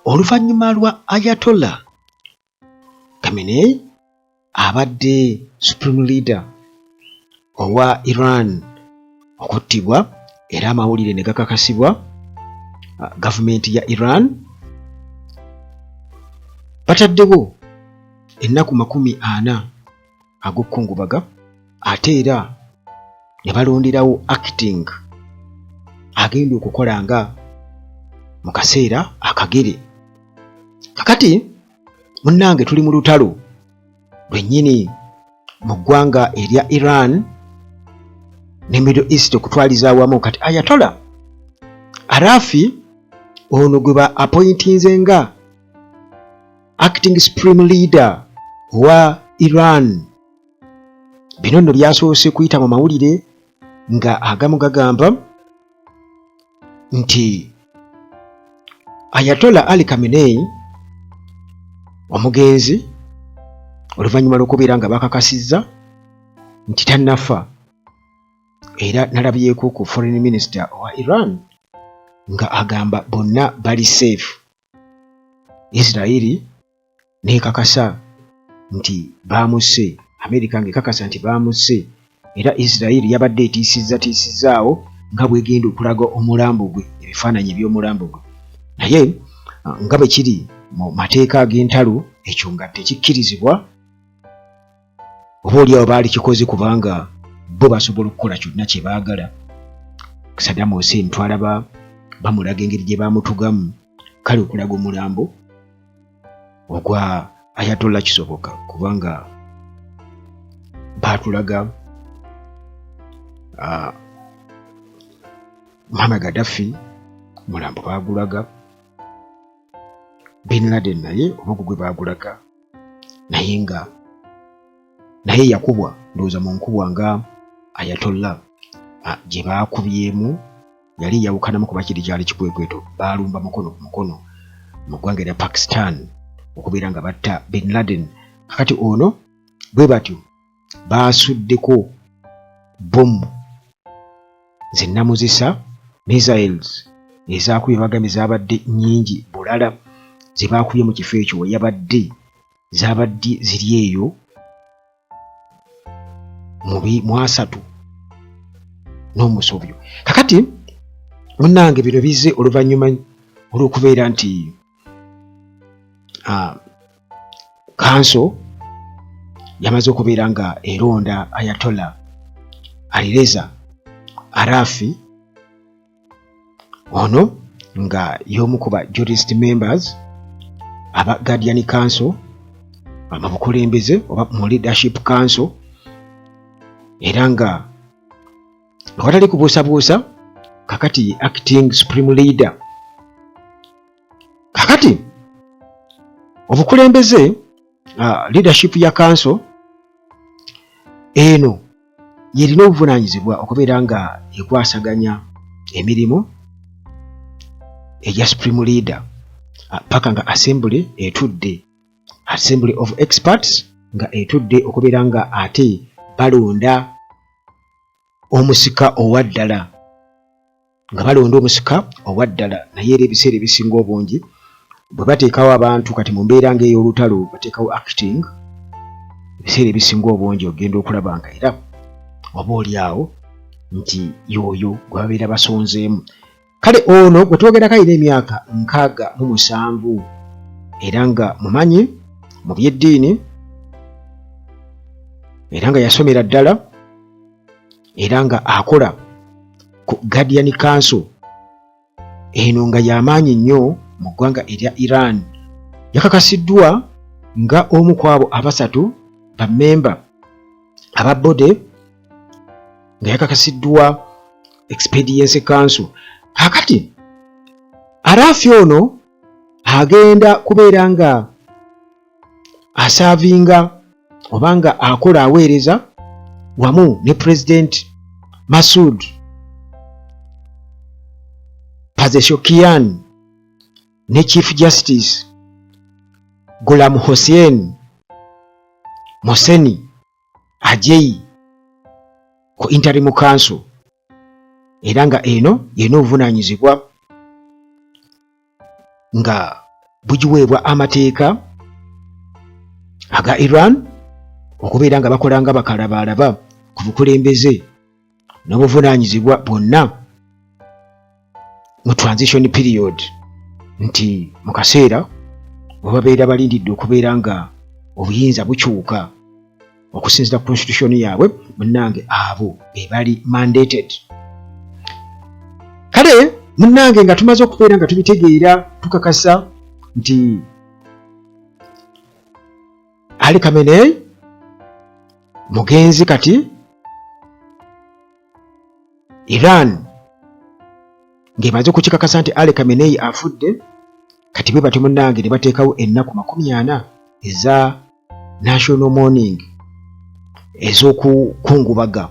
Oluvannyuma lwa Ayatollah Khamenei abadde Supreme Leader owa Iran okuttibwa era amawulire ne gakakasibwa gavumenti ya Iran, bataddewo ennaku 40 ag'okukungubaga ate era ne balonderawo acting agenda okukola nga mu kaseera akagere. Kakati munnange, tuli mu lutalo lwennyini mu ggwanga erya Iran ne Middle East okutwaliza awamu. Kati Ayatollah Arafi ono gwe ba appointinze nga acting supreme leader owa Iran, bino nno byasoose kuyita mu mawulire nga agamu gagamba nti Ayatollah Ali Khamenei omugenzi, oluvannyuma lw'okubeera nga bakakasizza nti tannafa, era nalabyeko ku foreign minister owa Iran nga agamba bonna bali safe. Isirairi nekakasa nti bamusse, Amerika ng'ekakasa nti bamusse, era Isirairi yabadde etiisizza tiisizzaawo nga bwegenda okulaga omulambo gwe, ebifaananyi eby'omulambo gwe. Naye nga bwe kiri mu mateeka ag'entalo, ekyo nga tekikkirizibwa. Oba oliawo baali kikoze kubanga bo basobola okukola kyonna kye baagala. Saddam Hussein twalaba bamulaga engeri gye bamutugamu. Kale okulaga omulambo ogwa Ayatollah kisoboka kubanga baatulaga Muhammad Gaddafi, mulambo baagulaga Bin Laden, naye oba ogwo gwe baagulaga, naye nga naye yakubwa, ndowooza mu nkubwa nga Ayatollah gye baakubyemu yali yawukanamu, kuba kiri kyali kikwekweto, baalumba mukono ku mukono mu ggwanga erya Pakistan okubeera nga batta Bin Laden. Kakati ono bwe batyo baasuddeko bomu zinamuzisa, missiles ezakubye, bagambye zabadde nnyingi bulala ze baakubye mu kifo ekyo we yabadde, zabadde ziri eyo mu 30 n'omusobyo. Kakati munnange, bino bizze oluvannyuma olw'okubeera nti council yamaze okubeera nga eronda Ayatollah Alireza Arafi, ono nga y'omu ku ba jurist members aba Guardian Council mu bukulembeze oba mu leadership council, era nga awatali kubuusabuusa kakati ye acting supreme leader. Kakati obukulembeze, leadership ya council eno yerina obuvunaanyizibwa okubeera nga ekwasaganya emirimu egya supreme leader paka nga assembly etudde, assembly of experts nga etudde okubeera nga ate balonda omusika owaddala, nga balonda omusika owaddala. Naye era ebiseera ebisinga obungi bwe bateekawo abantu, kati mu mbeera ng'ey'olutalo bateekawo acting, ebiseera ebisinga obungi ogenda okulaba nga era oba oli awo nti y'oyo gwe babeera basonzeemu. Kale ono gwe twogerako alina emyaka 67 era nga mumanyi mu by'eddiini, era nga yasomera ddala, era nga akola ku Guardian Council eno nga y'amaanyi nnyo mu ggwanga erya Iran. Yakakasiddwa nga omu ku abo abasatu bammemba aba body, nga yakakasiddwa Expediency Council. Kakati Arafi ono agenda kubeera nga aservinga oba nga akola, aweereza wamu ne President Masud Pezeshkian ne Chief Justice Gulam Hossein Mohseni Ejei ku interim council, era nga eno yena obuvunaanyizibwa. nga bugiweebwa amateeka aga Iran okubeera nga bakola nga bakalabaalaba ku bukulembeze n'obuvunaanyizibwa bwonna mu transition period nti mu kaseera we babeera balindidde okubeera nga obuyinza bukyuka okusinzira ku constitution yaabwe munnange abo be bali mandated kale munnange nga tumaze okubeera nga tubitegeera tukakasa nti Ali Khamenei mugenzi kati Iran ng'emaze okukikakasa nti Ali Khamenei afudde kati bwe batyo munnange ne bateekawo ennaku 40 eza national mourning ez'okukungubaga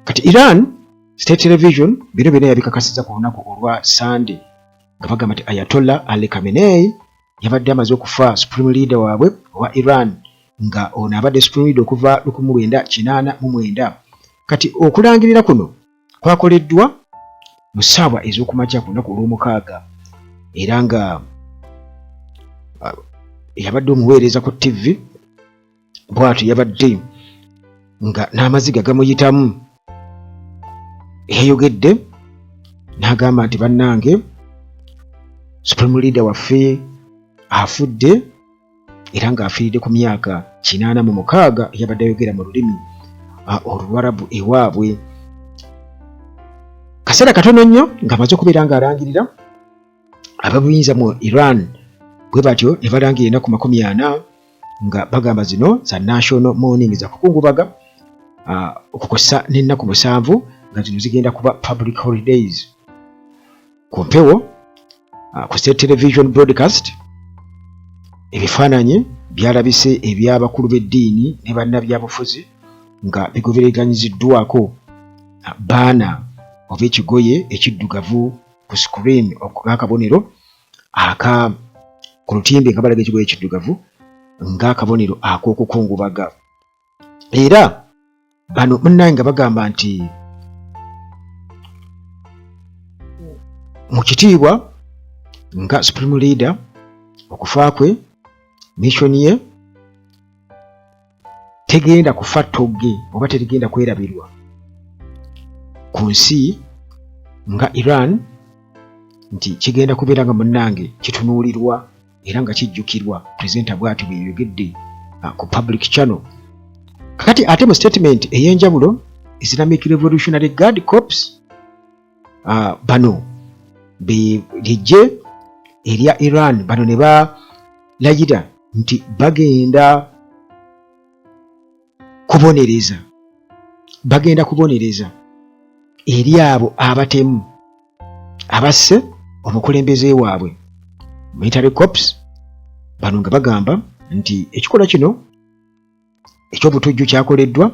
kati Iran State Television bino byonna yabikakasiza ku lunaku olwa Sunday nga bagamba nti Ayatollah Ali Khamenei yabadde amaze okufa supreme leader waabwe owa Iran nga ono abadde supreme leader okuva 1989 kati okulangirira kuno kwakoleddwa mu ssaawa ez'okumakya ku lunaku olw'omukaaga era nga yabadde omuweereza ku ttivi bwatyo yabadde nga n'amaziga gamuyitamu yayogedde n'agamba nti bannange supreme leader waffe afudde era ng'afiiridde ku myaka 86 yabadde ayogera mu lulimi oluwarabu ewaabwe kaseera katono nnyo ng'amaze okubeera ng'alangirira ababuyinza mu Iran bwe batyo ne balangira ennaku 40 nga bagamba zino za national mourning za kukungubaga okukosa n'ennaku 7 nga zino zigenda kuba public holidays ku mpewo ku state television broadcast ebifaananyi byalabise eby'abakulu b'eddiini ne bannabyabufuzi nga bigobereganyiziddwako baana oba ekigoye ekiddugavu ku screen ng'akabonero aka ku lutimbe nga balaga ekigoye ekiddugavu ng'akabonero ak'okukungubaga era bano munnange nga bagamba nti mu kitiibwa nga supreme leader okufa kwe mission ye tegenda kufa ttogge oba terigenda kwerabirwa ku nsi nga Iran nti kigenda kubeera nga munnange kitunuulirwa era nga kijjukirwa presenter bw'atyo bwe yayogedde ku public channel kakati ate mu statement ey'enjawulo Islamic Revolutionary Guard Corps bano be lijje erya Iran bano ne balayira nti bagenda kubonereza bagenda kubonereza eri abo abatemu abasse omukulembeze waabwe military corps bano nga bagamba nti ekikolwa kino eky'obutujju kyakoleddwa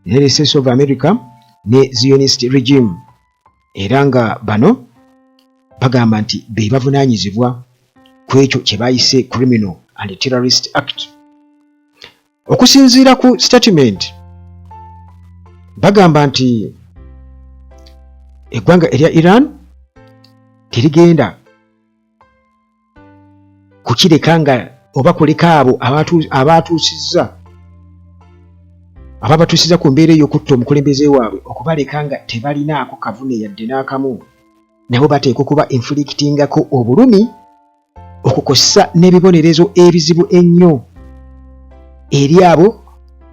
United States of America ne Zionist regime era nga bano bagamba nti be bavunaanyizibwa ku ekyo kye bayise criminal and terrorist act okusinziira ku statement bagamba nti eggwanga erya Iran terigenda kukireka nga oba kuleka abo abaatuusizza ababatuusiza ku mbeera ey'okutta omukulembeze waabwe okubaleka nga tebalinaako kavune yadde n'akamu nabo bateekwa okuba inflictingako obulumi okukosa n'ebibonerezo ebizibu ennyo eri abo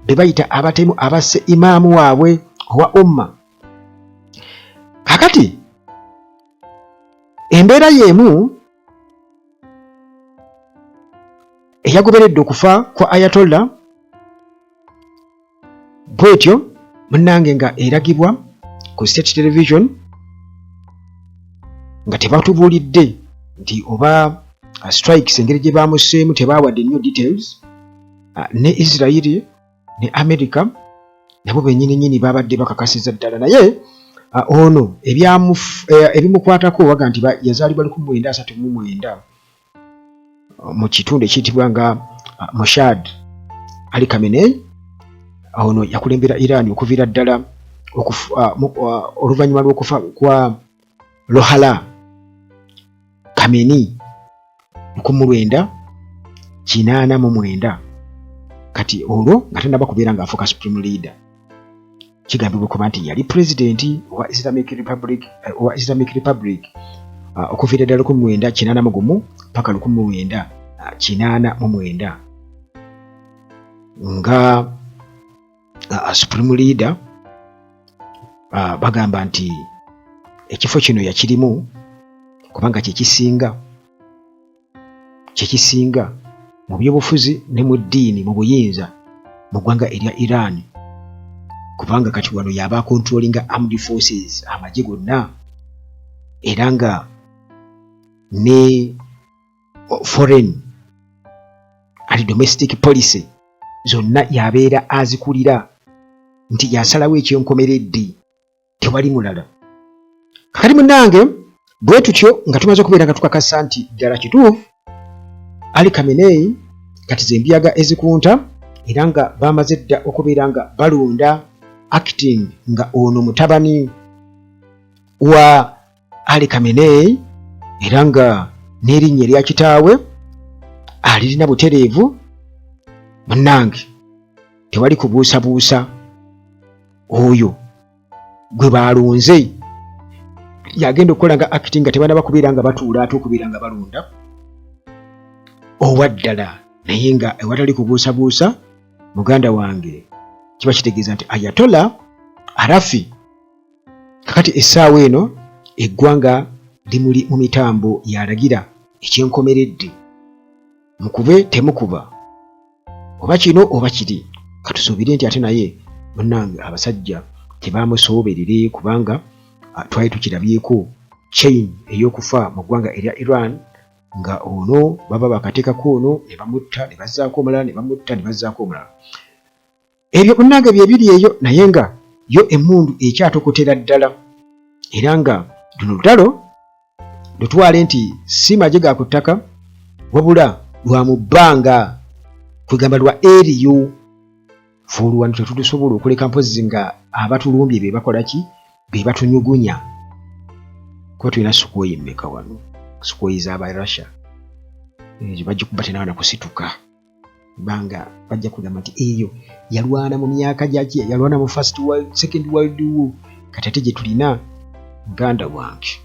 be bayita abatemu abasse imaamu waabwe owa umma kakati embeera y'emu eyagoberedde okufa kwa ayatollah bwetyo munnange nga eragibwa ku state television nga tebatubuulidde nti oba strikes engeri gye bamuseemu tebaawadde nnyo details ne Israeli ne America nabo benyini nyini babadde bakakasiza ddala naye ono ebimukwatako waga nti yazaalibwa 1939 mu kitundu ekiyitibwa nga Moshad Ali Khamenei ono yakulembera Iran okuviira ddala oluvannyuma lw'okufa kwa Lohala. Khamenei 1989, kati olwo nga tanaba kubeera ng'afuuka supreme leader. Kigambibwa okuba nti yali pulezidenti owa Islamic Republic, owa Islamic Republic okuviira ddala 1981 paka 1989 nga supreme leader. Bagamba nti ekifo kino yakirimu kubanga kyekisinga mu byobufuzi ne mu ddiini mu buyinza mu ggwanga erya Iran, kubanga kati wano yaba controllinga armed forces, amagye gonna, era nga ne foreign and domestic policy zonna yabeera azikulira, nti yasalawo ekyenkomeredde, tewali mulala. Kakati munnange, bwe tutyo nga tumaze okubeera nga tukakasa nti ddala kituufu Ali Khamenei kati zembuyaga ezikunta, era nga bamaze dda okubeera nga balonda acting, nga ono mutabani wa Ali Khamenei, era nga n'erinnya erya kitaawe alirina butereevu. Munnange, tewali kubuusabuusa, oyo gwe balonze yagenda okukola nga acting, nga tebanaba kubeera nga batuula ate okubeera nga balonda owa ddala. Naye nga ewatali kubuusabuusa, muganda wange, kiba kitegeeza nti Ayatola Arafi kakati essaawa eno eggwanga limuli mu mitambo, yalagira ekyenkomeredde, mukube temukuba, oba kino oba kiri. Katusuubire nti ate naye munnange abasajja tebamusooberere, kubanga twali tukirabyeko chain ey'okufa mu ggwanga erya Iran, nga ono baba bakateekako ono ne bamutta, ne bazzaako omulala, ne bamutta, ne bazzaako omulala. Ebyo munnange byebiri eyo, naye nga yo emmundu ekyatokotera ddala, era nga luno lutalo lutwale nti si magye ga ku ttaka, wabula lwa mu bbanga, kwegamba lwa eriyo. Fe oluwano tetutusobola okuleka, mpozi nga abatulumbye be bakola ki, be batunyugunya, kuba tulina Sukhoi mmeka wano? Sukhoi z'aba Russia ezo bagikuba tenawana kusituka, kubanga bajja kugamba nti eyo yalwana mu myaka gyaki, yalwana mu first world, second world war. Kati ate gye tulina, muganda wange.